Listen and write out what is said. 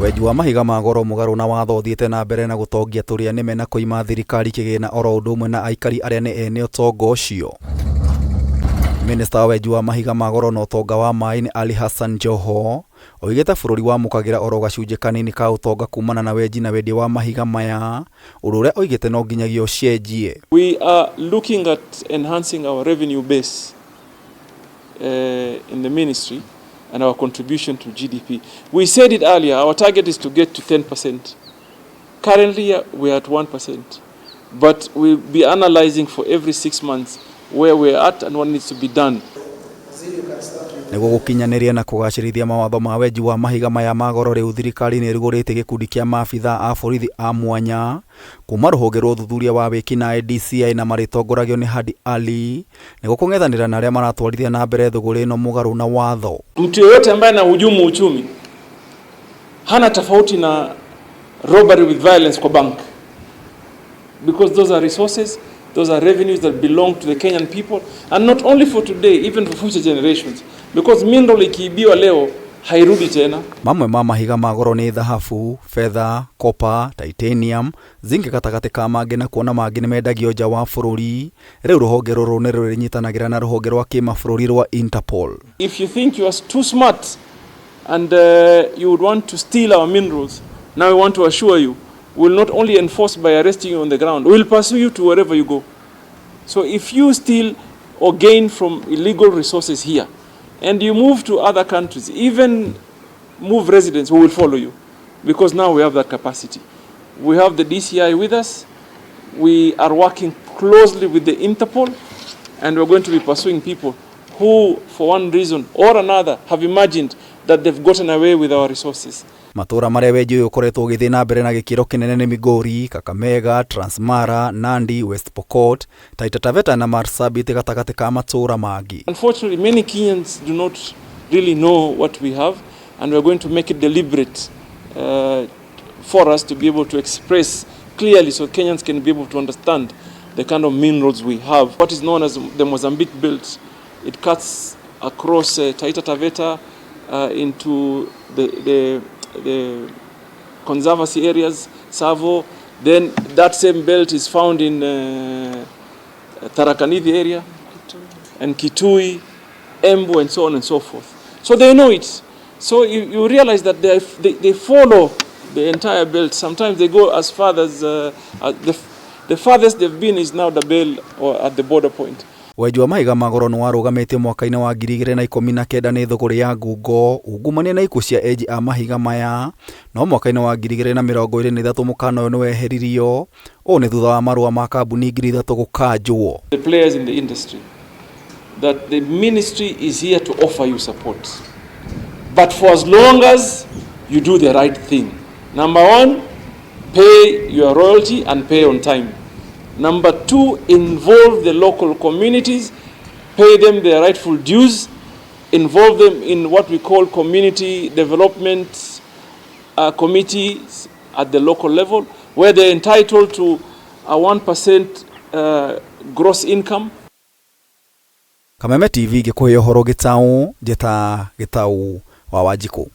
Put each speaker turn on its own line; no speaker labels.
Wenji wa mahiga ma goro mũgarũ na watho ũthiĩte na mbere na gũtongia tũrĩa nĩme na kũima thirikari kĩgĩna oro ũndũ ũmwe na aikari arĩa nĩ ene ũtonga ũcio. Minista wa wenji wa mahiga ma goro na ũtonga wa maĩ-inĩ Ali Hassan Joho oigĩte bũrũri wamũkagĩra oro gacunjĩ kanini ka ũtonga kumana na wenji na wendia wa mahiga maya, ũndũ ũrĩa oigĩte no nginyagia ũcenjie.
We are looking at enhancing our revenue base in the ministry and our contribution to GDP. We said it earlier, our target is to get to 10%. Currently, we are at 1%, but we'll be analyzing for every 6 months where we're at and what needs to be done.
Nĩguo gũkinyanĩria na kũgacĩrithia mawatho ma wenji wa mahiga maya ma goro, rĩu thirikari nĩ ĩrugũrĩtie gĩkundi kĩa maabithaa a borithi a mwanya kuma rũhonge rwa ũthuthuria wa wĩkinaĩ DCI na marĩtongoragio nĩ Hadi Ali nĩguo kũng'ethanĩra na arĩa maratwarithia na mbere thũgũrĩ ĩno mũgarũ na watho.
Mtu yeyote ambaye anahujumu uchumi hana tofauti na robbery with violence kwa bank, because those are resources, those are revenues that belong to the Kenyan people, and not only for today, even for future generations, because mineral ikiibiwa leo hairudi tena.
Mamwe ma mahiga ma goro nĩ thahabu, betha, copper, titanium, zinc gatagatĩ ka mangĩ, na kuona mangĩ nĩ mendagio nja wa bũrũri, rĩu rũhonge rũrũ nĩ rũrĩnyitanagĩra na rũhonge rwa kĩmabũrũri rwa Interpol.
If you think you are too smart and you would want to steal our minerals, now we want to assure you, we will not only enforce by arresting you on the ground, we will pursue you to wherever you go. So if you steal or gain from illegal resources here and you move to other countries, even move residents, we will follow you because now we have that capacity. We have the DCI with us. We are working closely with the Interpol, and we're going to be pursuing people who, for one reason or another, have imagined that they've gotten away with our resources.
Matũra marĩa wenji ũyũ ũkoretwo ũgĩthiĩ na mbere na gĩkĩro kĩnene nĩ Migori, Kakamega, Transmara, Nandi, West Pokot, Taita Taveta na Marsabit gatagatĩ ka matũra mangĩ.
Unfortunately, many Kenyans do not really know what we have, and we're going to make it deliberate for us to be able to express clearly so Kenyans can be able to understand the kind of minerals we have. What is known as the Mozambique Belt, it cuts across Taita Taveta into the conservancy areas, Tsavo. Then that same belt is found in Tharaka Nithi area and Kitui, Embu, and so on and so forth. So they know it. So you realize that they follow the entire belt. Sometimes they go as far as the farthest they've been is now Dabel or at the border point.
Wenji wa mahiga ma goro nĩ warũgamĩtio mwaka-inĩ wa 2019 nĩ thũgũrĩ ya ngungo, ungumania na ikuũ cia enji a mahiga maya, no mwaka-inĩ wa 2023 mũkana ũyũ nĩ weheririo. Ũũ nĩ thutha wa marũa ma kambuni 3000 gũkanjwo.
The players in the industry, that the ministry is here to offer you support. But for as long as you do the right thing. Number one, pay your royalty and pay on time. Number two, involve the local communities, pay them their rightful dues, involve them in what we call community development committees at the local level, where they're entitled to a 1% gross income.
Kameme TV ngĩkũhe ũhoro gĩtaũ, njĩta Gĩtaũ wa Wanjikũ.